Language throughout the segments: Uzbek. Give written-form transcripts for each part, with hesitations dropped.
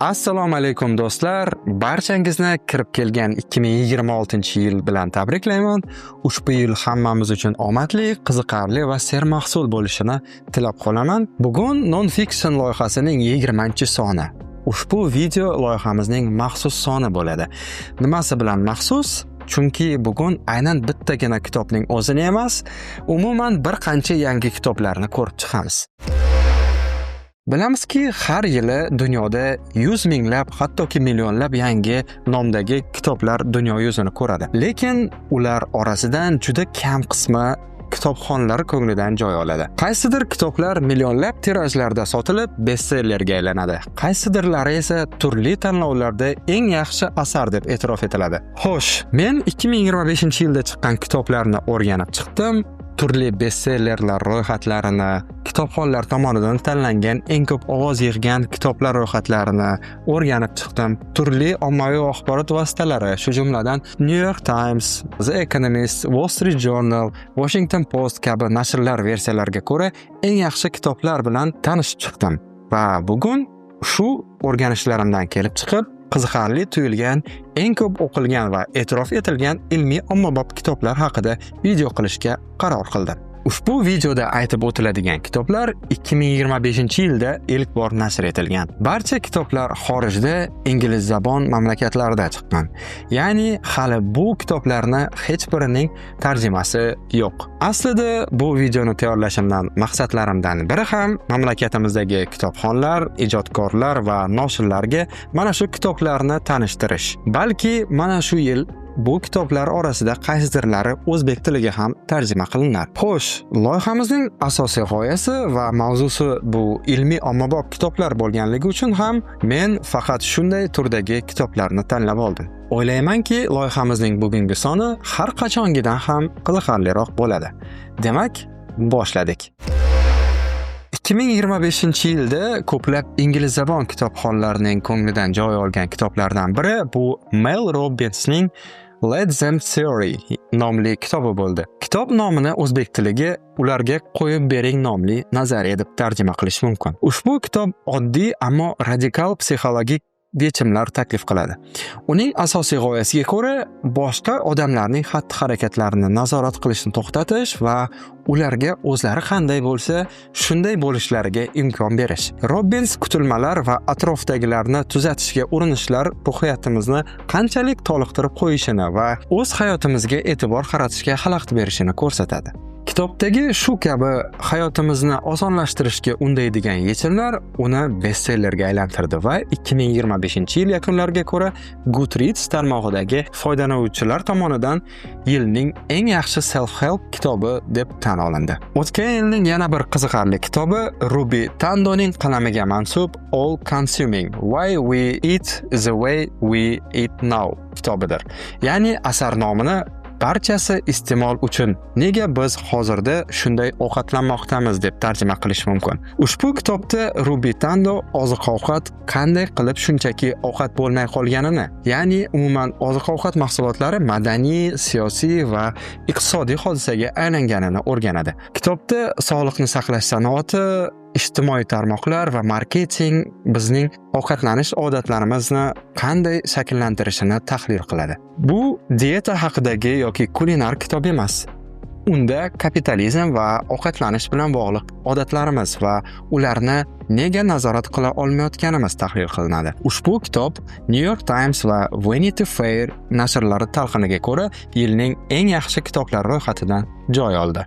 Assalomu alaykum, do'stlar. Barchangizni kirib kelgan 2026-yil bilan tabriklayman. Ushbu yil hammamiz uchun omadli, qiziqarli va sermahsul bo'lishini tilab qolaman. Bugun Non-Fiction loyihasining 20-soni. Ushbu video loyihamizning maxsus soni bo'ladi. Nimasi bilan maxsus? Chunki bugun aynan bittagina kitobning o'zini emas, umuman bir qancha yangi kitoblarni ko'rib chiqamiz. Bilamizki, har yili dunyoda yuz minglab, hattoki millionlab yangi nomdagi kitoblar dunyo yuzini ko'radi. Lekin ular orasidan juda kam qismi kitobxonlar ko'nglidan joy oladi. Qaysidir kitoblar millionlab tirajlarda sotilib, bestsellerga aylanadi. Qaysidirlari esa turli tanlovlarda eng yaxshi asar deb e'tirof etiladi. Xo'sh, men 2025-yilda chiqqan kitoblarni o'rganib chiqdim. Turli bestsellerlar ro'yxatlarini, kitobxonlar tomonidan tanlangan eng ko'p ovoz yig'gan kitoblar ro'yxatlarini o'rganib chiqdim. Turli ommaviy axborot vositalari, shu jumladan New York Times, The Economist, Wall Street Journal, Washington Post kabi nashrlar versiyalariga ko'ra eng yaxshi kitoblar bilan tanishib chiqdim. Va bugun shu o'rganishlarimdan kelib chiqib, qiziqarli tuyulgan, eng ko'p o'qilgan va e'tirof etilgan ilmiy ommabop kitoblar haqida video qilishga qaror qildim. Ushbu videoda aytib o'tiladigan kitoblar 2025-yilda ilk bor nashr etilgan. Barcha kitoblar xorijda, inglizabon mamlakatlarida chiqqan. Ya'ni hali bu kitoblarni hech birining tarjimasi yo'q. Aslida bu videoni tayyorlashimdan maqsadlarimdan biri ham mamlakatimizdagi kitobxonlar, ijodkorlar va noshirlarga mana shu kitoblarni tanishtirish. Balki mana shu yil bu kitoblar orasida qaysidirlari o'zbek tiliga ham tarjima qilinar. Xo'sh, loyihamizning asosiy g'oyasi va mavzusi bu ilmiy ommabop kitoblar bo'lganligi uchun ham men faqat shunday turdagi kitoblarni tanlab oldim. O'ylaymanki, loyihamizning bugungi soni har qachongidan ham qiziqarliroq bo'ladi. Demak, boshladik. 2025-yilda ko'plab inglizabon kitobxonlarning ko'nglidan joy olgan kitoblardan biri bu Mel Robbinsning Let Them Theory nomli kitobi bo'ldi. Kitob nomini o'zbek tiliga "Ularga qo'yib bering" nomli nazariya deb tarjima qilish mumkin. Ushbu kitob oddiy, ammo radikal psixologik yechimlar taklif qiladi. Uning asosiy g'oyasiga ko'ra, boshqa odamlarning xatti-harakatlarini nazorat qilishni to'xtatish va ularga o'zlari qanday bo'lsa, shunday bo'lishlariga imkon berish. Robbins kutilmalar va atrofdagilarni tuzatishga urinishlar ruhiyatimizni qanchalik toliqtirib qo'yishini va o'z hayotimizga e'tibor qaratishga xalaqit berishini ko'rsatadi. Kitobdagi shu kabi hayotimizni osonlashtirishga undaydigan yechimlar uni bestsellerga aylantirdi va 2025-yil yakunlariga ko'ra Goodreads tarmog'idagi foydalanuvchilar tomonidan yilning eng yaxshi self-help kitobi deb tan olindi. O'tgan yilning yana bir qiziqarli kitobi Ruby Tandoning qalamiga mansub All Consuming: Why We Eat the Way We Eat Now kitobidir. Ya'ni asar nomini "Barchasi iste'mol uchun: nega biz hozirda shunday ovqatlanmoqdamiz" deb tarjima qilish mumkin. Ushbu kitobda Ruby Tando oziq-ovqat qanday qilib shunchaki ovqat bo'lmay qolganini, ya'ni umuman oziq-ovqat mahsulotlari madaniy, siyosiy va iqtisodiy hodisaga aylanganini o'rganadi. Kitobda sog'liqni saqlash sanoati, ijtimoiy tarmoqlar va marketing bizning ovqatlanish odatlarimizni qanday shakllantirishini tahlil qiladi. Bu dieta haqidagi yoki kulinar kitob emas. Unda kapitalizm va ovqatlanish bilan bog'liq odatlarimiz va ularni nega nazorat qila olmayotganimiz tahlil qilinadi. Ushbu kitob New York Times va Vanity Fair nashrlari talqiniga ko'ra yilning eng yaxshi kitoblari ro'yxatidan joy oldi.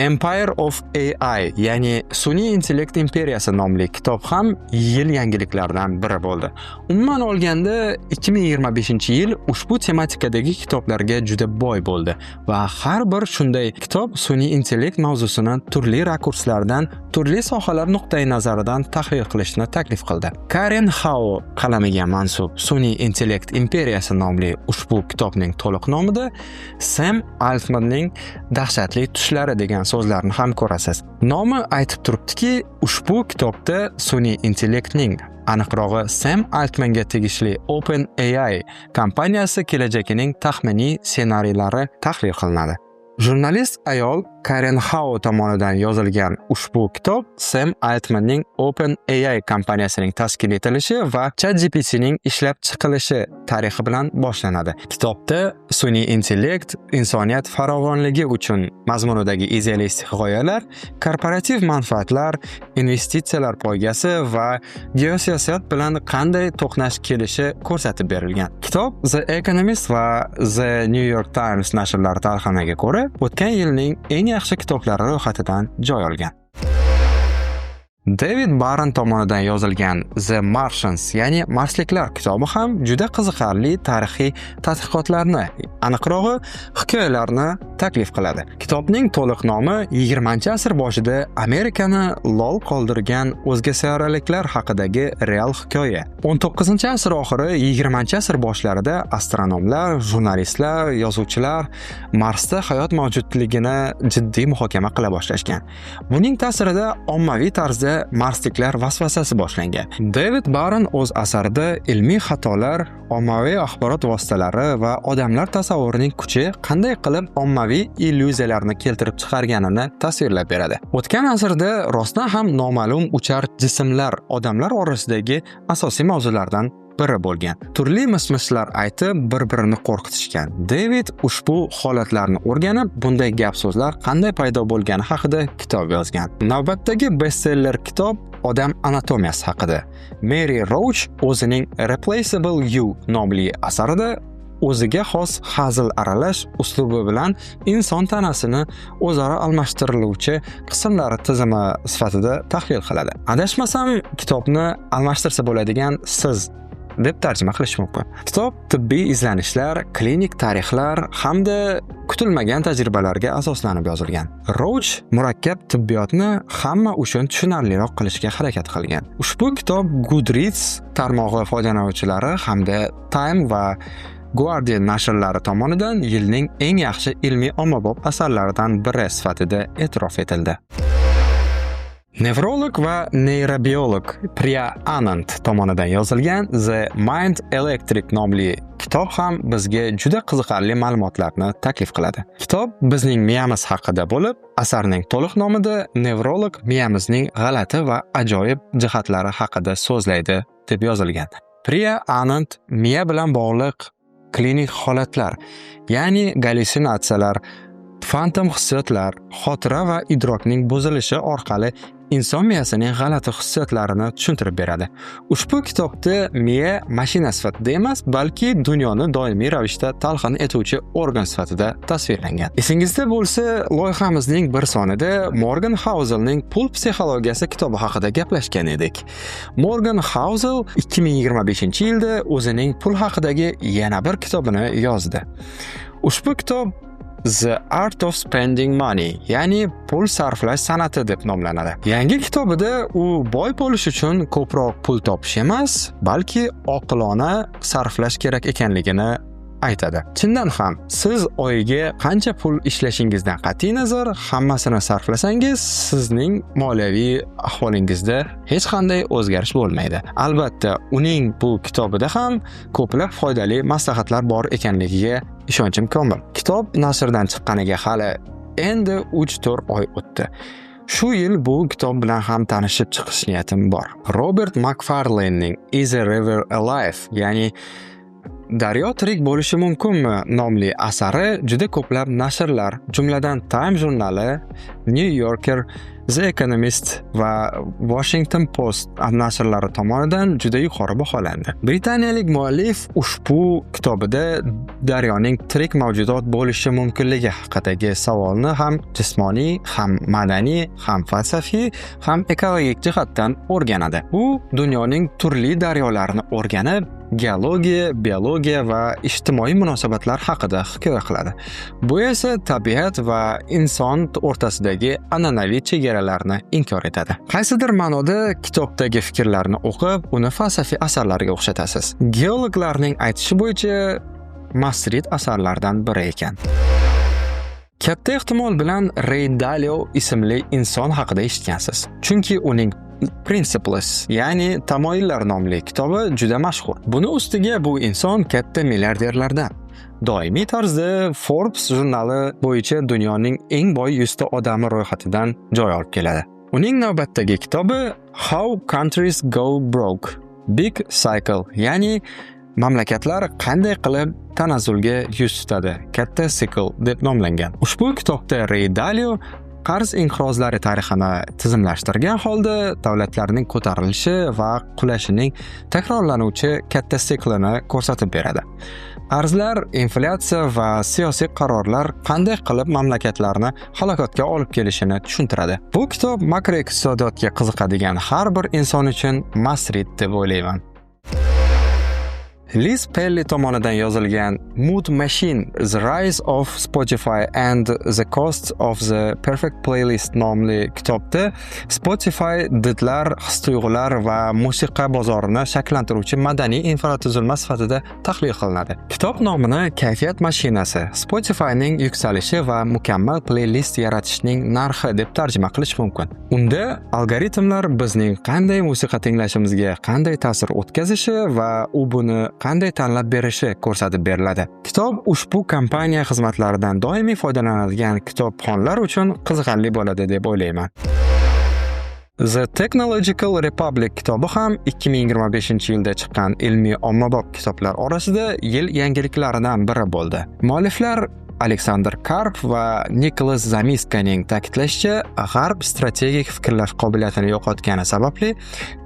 Empire of AI, ya'ni sun'iy intellekt imperiyasi nomli kitob ham yil yangiliklaridan biri bo'ldi. Umuman olganda, 2025-yil ushbu tematikadagi kitoblarga juda boy bo'ldi va har bir shunday kitob sun'iy intellekt mavzusini turli rakurslardan, turli sohalar nuqtai nazaridan tahlil qilishni taklif qildi. Karen Hao qalamiga mansub Sun'iy intellekt imperiyasi nomli ushbu kitobning to'liq nomida Sem Altmanning dahshatli tushlari degan so'zlarni ham ko'rasiz. Nomi aytib turibdiki, ushbu kitobda sun'iy intellektning, aniqrog'i Sem Altmanga tegishli OpenAI kompaniyasi kelajagining taxminiy ssenariylari tahlil qilinadi. Jurnalist ayol Karen Hao tomonidan yozilgan ushbu kitob Sem Altmanning OpenAI kompaniyasining tashkil etilishi va ChatGPTning ishlab chiqilishi tarixi bilan boshlanadi. Kitobda sun'iy intellekt insoniyat farovonligi uchun mazmunidagi idealistik g'oyalar, korporativ manfaatlar, investitsiyalar poygasi va geosiyosat bilan qanday to'qnash kelishi ko'rsatib berilgan. Kitob The Economist va The New York Times nashrlari talqiniga ko'ra, o'tgan yilning eng yaxshi kitoblari ro'yxatidan joy olgan. David Barron tomonidan yozilgan The Martians, ya'ni Marsliklar kitobi ham juda qiziqarli tarixiy tadqiqotlarni, aniqrog'i hikoyalarni taklif qiladi. Kitobning to'liq nomi 20-asr boshida Amerikani lol qoldirgan o'zga sayyoraliklar haqidagi real hikoya. 19-asr oxiri, 20-asr boshlarida astronomlar, jurnalistlar, yozuvchilar Marsda hayot mavjudligini jiddiy muhokama qila boshlashgan. Buning ta'sirida ommaviy tarzda marsliklar vasvasasi boshlangan. David Barron o'z asarida ilmiy xatolar, ommaviy axborot vositalari va odamlar tasavvurining kuchi qanday qilib ommaviy illyuziyalarni keltirib chiqarganini tasvirlab beradi. O'tgan asrda rostdan ham noma'lum uchar jismlar odamlar orasidagi asosiy mavzulardan biri bo'lgan. Turli mish-mishlar aytib, bir-birini qo'rqitishgan. David ushbu holatlarni o'rganib, bunday gap-so'zlar qanday paydo bo'lgani haqida kitob yozgan. Navbatdagi bestseller kitob odam anatomiyasi haqida. Mary Roach o'zining Replaceable You nomli asarida o'ziga xos hazil aralash uslubi bilan inson tanasini o'zaro almashtiriluvchi qismlari tizimi sifatida tahlil qiladi. Adashmasam, kitobni almashtirsa bo'ladigan siz deb tarjima qilish mumkin. Kitob tibbiy izlanishlar, klinik tarixlar hamda kutilmagan tajribalarga asoslanib yozilgan. Roach murakkab tibbiyotni hamma uchun tushunarliroq qilishga harakat qilgan. Ushbu kitob Goodreads tarmog'i foydalanuvchilari hamda Time va Guardian nashrlari tomonidan yilning eng yaxshi ilmiy ommabop asarlaridan biri sifatida e'tirof etildi. Nevrolog va neyrobiolog Priya Anand tomonidan yozilgan The Mind Electric nomli kitob ham bizga juda qiziqarli ma'lumotlarni taklif qiladi. Kitob bizning miyamiz haqida bo'lib, asarning to'liq nomida nevrolog miyamizning g'alati va ajoyib jihatlari haqida so'zlaydi deb yozilgan. Priya Anand miya bilan bog'liq klinik holatlar, ya'ni gallyutsinatsiyalar, fantom hissiyotlar, xotira va idrokning buzilishi orqali inson miyasining g'alati hissiyotlarini tushuntirib beradi. Ushbu kitobda miya mashina sifatida emas, balki dunyoni doimiy ravishda talqin etuvchi organ sifatida tasvirlangan. Esingizda bo'lsa, loyihamizning bir sonida Morgan Houselning Pul psixologiyasi kitobi haqida gaplashgan edik. Morgan Housel 2025-yilda o'zining pul haqidagi yana bir kitobini yozdi. Ushbu kitob The Art of Spending Money, ya'ni pul sarflash san'ati deb nomlanadi. Yangi kitobida u boy bo'lish uchun ko'proq pul topish emas, balki oqilona sarflash kerak ekanligini aytadi. Chindan ham, siz oyiga qancha pul ishlashingizdan qat'iy nazar, hammasini sarflasangiz, sizning moliyaviy ahvolingizda hech qanday o'zgarish bo'lmaydi. Albatta, uning bu kitobida ham ko'plab foydali maslahatlar bor ekanligiga ishonchim komil. Kitob nashrdan chiqqaniga hali endi 3-4 oy o'tdi. Shu yil bu kitob bilan ham tanishib chiqish niyatim bor. Robert Macfarlanening Is a River Alive, ya'ni Daryo tirik bo'lishi mumkinmi nomli asari juda ko'plab nashrlar, jumladan Time jurnali, New Yorker, The Economist va Washington Post nashrlari tomonidan juda yuqori baholandi. Britaniyalik muallif ushbu kitobida daryoning tirik mavjudot bo'lishi mumkinligi haqidagi savolni ham jismoniy, ham madaniy, ham falsafiy, ham ekologik jihatdan o'rganadi. U dunyoning turli daryolarini o'rganib, geologiya, biologiya va ijtimoiy munosabatlar haqida hikoya qiladi. Bu esa tabiat va inson o'rtasidagi an'anaviy chegaralarni inkor etadi. Qaysidir ma'noda kitobdagi fikrlarni o'qib, uni falsafiy asarlarga o'xshatasiz. Geologlarning aytishi bo'yicha must read asarlardan biri ekan. Katta ehtimol bilan Ray Dalio ismli inson haqida eshitgansiz. Chunki uning Principles, ya'ni Tamoyillar nomli kitobi juda mashhur. Buni ustiga bu inson katta milliarderlardan. Doimiy tarzda Forbes jurnali bo'yicha dunyoning eng boy 100 ta odami ro'yxatidan joy olib keladi. Uning navbatdagi kitobi How Countries Go Broke: Big Cycle, ya'ni mamlakatlar qanday qilib tanazzulga yuz tutadi, katta sikl deb nomlangan. Ushbu kitobda Ray Dalio qarz inqirozlari tarixini tizimlashtirgan holda davlatlarning ko'tarilishi va qulashining takrorlanuvchi katta siklini ko'rsatib beradi. Qarzlar, inflyatsiya va siyosiy qarorlar qanday qilib mamlakatlarni halokatga olib kelishini tushuntiradi. Bu kitob makroiqtisodiyotga qiziqadigan har bir inson uchun must read deb o'ylayman. Liz Pelly tomonidan yozilgan Mood Machine: The Rise of Spotify and the Cost of the Perfect Playlist nomli kitobda Spotify didlar, his-tuyg'ular va musiqa bozorini shakllantiruvchi madaniy infratuzilma sifatida tahlil qilinadi. Kitob nomini kayfiyat mashinasi, Spotifyning yuksalishi va mukammal playlist yaratishning narxi deb tarjima qilish mumkin. Unda algoritmlar bizning qanday musiqa tinglashimizga qanday ta'sir o'tkazishi va u buni qanday tanlab berishi ko'rsatib beriladi. Kitob ushbu kompaniya xizmatlaridan doimiy foydalanadigan kitobxonlar uchun qiziqarli bo'ladi deb o'ylayman. The Technological Republic kitobi ham 2025-yilda chiqqan ilmiy ommabop kitoblar orasida yil yangiliklaridan biri bo'ldi. Mualliflar Aleksandr Karp va Nikolas Zamiskaning ta'kidlashicha, G'arb strategik fikrlash qobiliyatini yo'qotgani sababli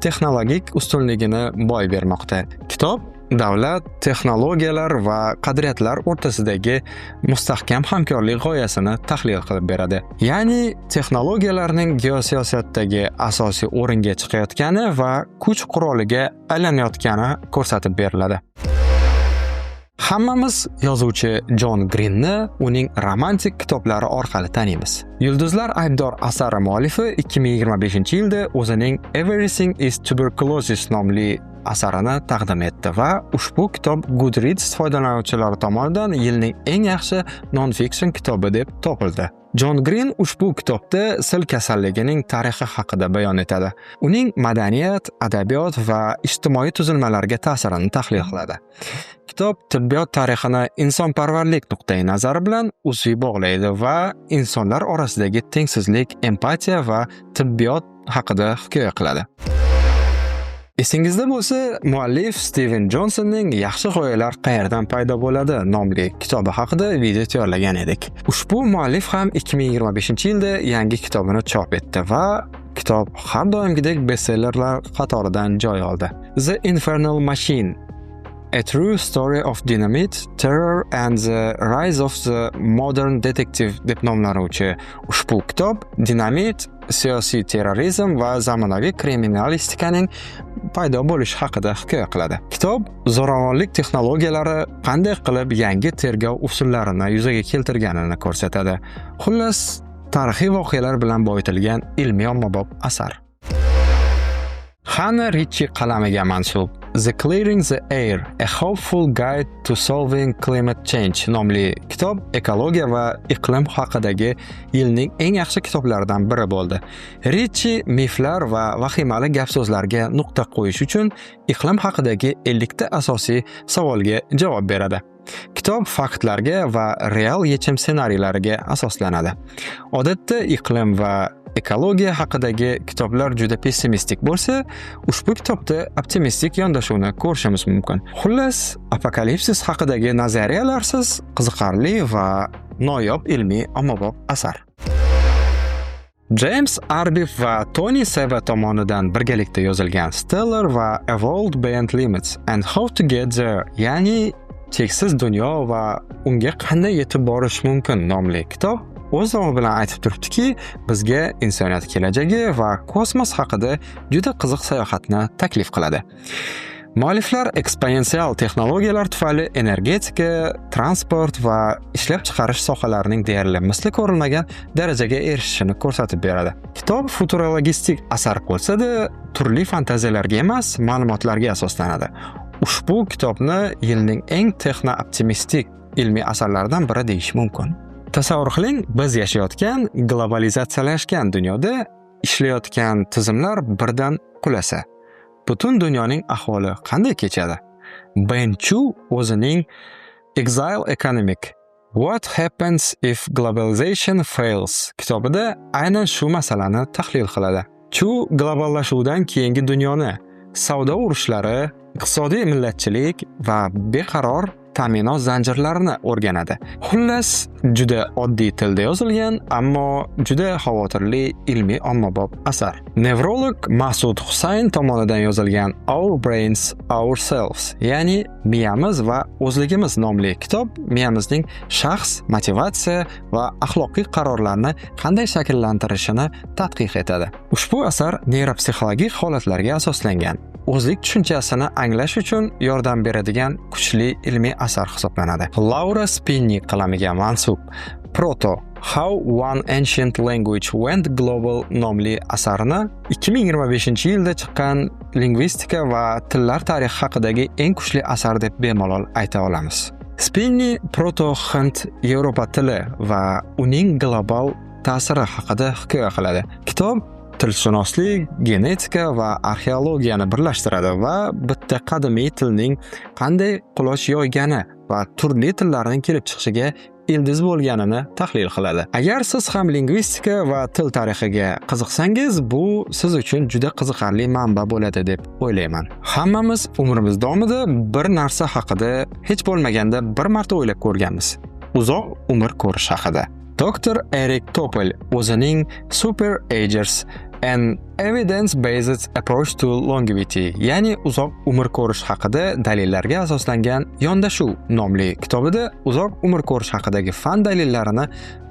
texnologik ustunligini boy bermoqda. Kitob davlat, texnologiyalar va qadriyatlar o'rtasidagi mustahkam hamkorlik g'oyasini tahlil qilib beradi. Ya'ni texnologiyalarning geosiyosatdagi asosiy o'ringa chiqayotgani va kuch quroliga aylanayotgani ko'rsatib beriladi. Hammamiz yozuvchi Jon Grinni uning romantik kitoblari orqali taniymiz. Yulduzlar aybdor asari muallifi 2025-yilda o'zining Everything is Tuberculosis nomli asarini taqdim etdi va ushbu kitob Goodreads foydalanuvchilari tomonidan yilning eng yaxshi non-fiction kitobi deb topildi. Jon Grin ushbu kitobda sil kasalligining tarixi haqida bayon etadi. Uning madaniyat, adabiyot va ijtimoiy tuzilmalarga ta'sirini tahlil qiladi. Kitob tibbiyot tarixini insonparvarlik nuqtai nazari bilan uzviy bog'laydi va insonlar orasidagi tengsizlik, empatiya va tibbiyot haqida hikoya qiladi. Esingizda bo'lsa, muallif Steven Jonsonning Yaxshi g'oyalar qayerdan paydo bo'ladi nomli kitobi haqida video tayyorlagan edik. Ushbu muallif ham 2025-yilda yangi kitobini chop etdi va kitob har doimgidek bestsellerlar qatoridan joy oldi. The Infernal Machine: A True Story of Dynamite, Terror and the Rise of the Modern Detective deb nomlanuvchi ushbu kitob dinamit, siyosiy terrorizm va zamonaviy kriminalistikaning paydo bo'lishi haqida hikoya qiladi. Kitob zo'ravonlik texnologiyalari qanday qilib yangi tergov usullarini yuzaga keltirganini ko'rsatadi. Xullas, tarixiy voqealar bilan boyitilgan ilmiy ommabop asar. Hanna Ritchie qalamiga mansub The Clearing the Air: A Hopeful Guide to Solving Climate Change nomli kitob ekologiya va iqlim haqidagi yilning eng yaxshi kitoblaridan biri bo'ldi. Ritchie miflar va vahimali gap-so'zlarga nuqta qo'yish uchun iqlim haqidagi 50 ta asosiy savolga javob beradi. Kitob faktlarga va real yechim ssenariylariga asoslanadi. Odatda iqlim va ekologiya haqidagi kitoblar juda pessimistik bo'lsa, ushbu kitobda optimistik yondashuvni ko'rishimiz mumkin. Xullas, apokalipsis haqidagi nazariyalarsiz qiziqarli va noyob ilmiy ommabop asar. James Arbib va Tony Seva tomonidan birgalikda yozilgan Stellar va A World Beyond Limits and How to Get There, ya'ni cheksiz dunyo va unga qanday yetib borish mumkin nomli kitob o'z nomi bilan aytib turibdiki, bizga insoniyat kelajagi va kosmos haqida juda qiziq sayohatni taklif qiladi. Mualliflar eksponensial texnologiyalar tufayli energetika, transport va ishlab chiqarish sohalarining deyarli misli ko'rilmagan darajaga erishishini ko'rsatib beradi. Kitob futurologistik asar bo'lsa-da, turli fantaziyalarga emas, ma'lumotlarga asoslanadi. Ushbu kitobni yilning eng texno-optimistik ilmiy asarlaridan biri deyish mumkin. Tasavvur qiling, biz yashayotgan globalizatsiyalashgan dunyoda ishlayotgan tizimlar birdan qulasa, butun dunyoning ahvoli qanday kechadi? Ben Chu o'zining Exile Economic: What Happens If Globalization Fails kitobida aynan shu masalani tahlil qiladi. Chu globallashuvdan keyingi dunyoni, savdo urushlari, iqtisodiy millatchilik va beqaror ta'minot zanjirlarini o'rganadi. Xullas, juda oddiy tilda yozilgan, ammo juda xavotirli ilmiy ommabop asar. Nevrolog Masud Husayn tomonidan yozilgan Our Brains, Ourselves, ya'ni Miyamiz va o'zligimiz nomli kitob miyamizning shaxs, motivatsiya va axloqiy qarorlarni qanday shakllantirishini tadqiq etadi. Ushbu asar neyropsixologik holatlarga asoslangan, o'zlik tushunchasini anglash uchun yordam beradigan kuchli ilmiy asar hisoblanadi. Laura Spinni qalamiga mansub Proto: How One Ancient Language Went Global nomli asarini 2025-yilda chiqqan lingvistika va tillar tarixi haqidagi eng kuchli asar deb bemalol ayta olamiz. Spinni Proto-Hind Yevropa tili va uning global ta'siri haqida hikoya qiladi. Kitob tilshunoslik, genetika va arxeologiyani birlashtiradi va bitta qadimiy tilning qanday quloch yoygani va turli tillarning kelib chiqishiga ildiz bo'lganini tahlil qiladi. Agar siz ham lingvistika va til tarixiga qiziqsangiz, bu siz uchun juda qiziqarli manba bo'ladi deb o'ylayman. Hammamiz umrimiz davomida bir narsa haqida hech bo'lmaganda bir marta o'ylab ko'rganmiz: uzoq umr ko'rish haqida. Doktor Erik Topol o'zining Super Agers: An Evidence-Based Approach to Longevity, ya'ni uzoq umr ko'rish haqida dalillarga asoslangan yondashuv nomli kitobida uzoq umr ko'rish haqidagi fan dalillarini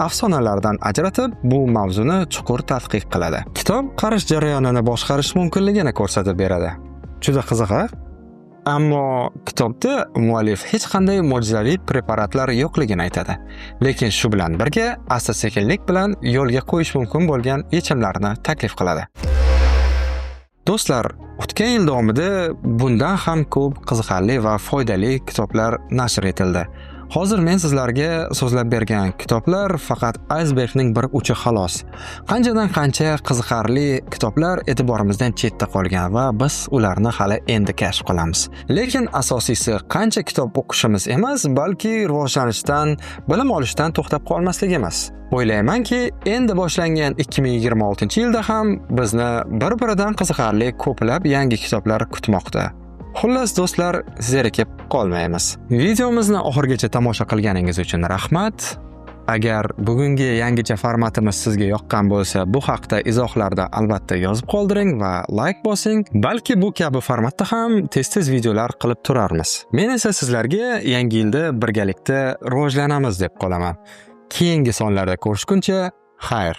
afsonalardan ajratib, bu mavzuni chuqur tadqiq qiladi. Kitob qarish jarayonini boshqarish mumkinligini ko'rsatib beradi. Juda qiziq, a? Ammo kitobda muallif hech qanday mo'jizaviy preparatlar yo'qligini aytadi. Lekin shu bilan birga asta-sekinlik bilan yo'lga qo'yish mumkin bo'lgan yechimlarni taklif qiladi. Do'stlar, o'tgan yil davomida bundan ham ko'p qiziqarli va foydali kitoblar nashr etildi. Hozir men sizlarga so'zlab bergan kitoblar faqat aysbergning bir uchi, xolos. Qanchadan qancha qiziqarli kitoblar e'tiborimizdan chetda qolgan va biz ularni hali endi kashf qilamiz. Lekin asosiysi qancha kitob o'qishimiz emas, balki rivojlanishdan, bilim olishdan to'xtab qolmasligimiz. O'ylaymanki, endi boshlangan 2026-yilda ham bizni bir-biridan qiziqarli ko'plab yangi kitoblar kutmoqda. Xullas, do'stlar, zerikib qolmaymiz. Videomizni oxirigacha tomosha qilganingiz uchun rahmat. Agar bugungi yangicha formatimiz sizga yoqqan bo'lsa, bu haqda izohlarda albatta yozib qoldiring va layk bosing. Balki bu kabi formatda ham tez-tez videolar qilib turarmiz. Men esa sizlarga yangi yilda birgalikda rivojlanamiz deb qolaman. Keyingi sonlarda ko'rishguncha, xayr.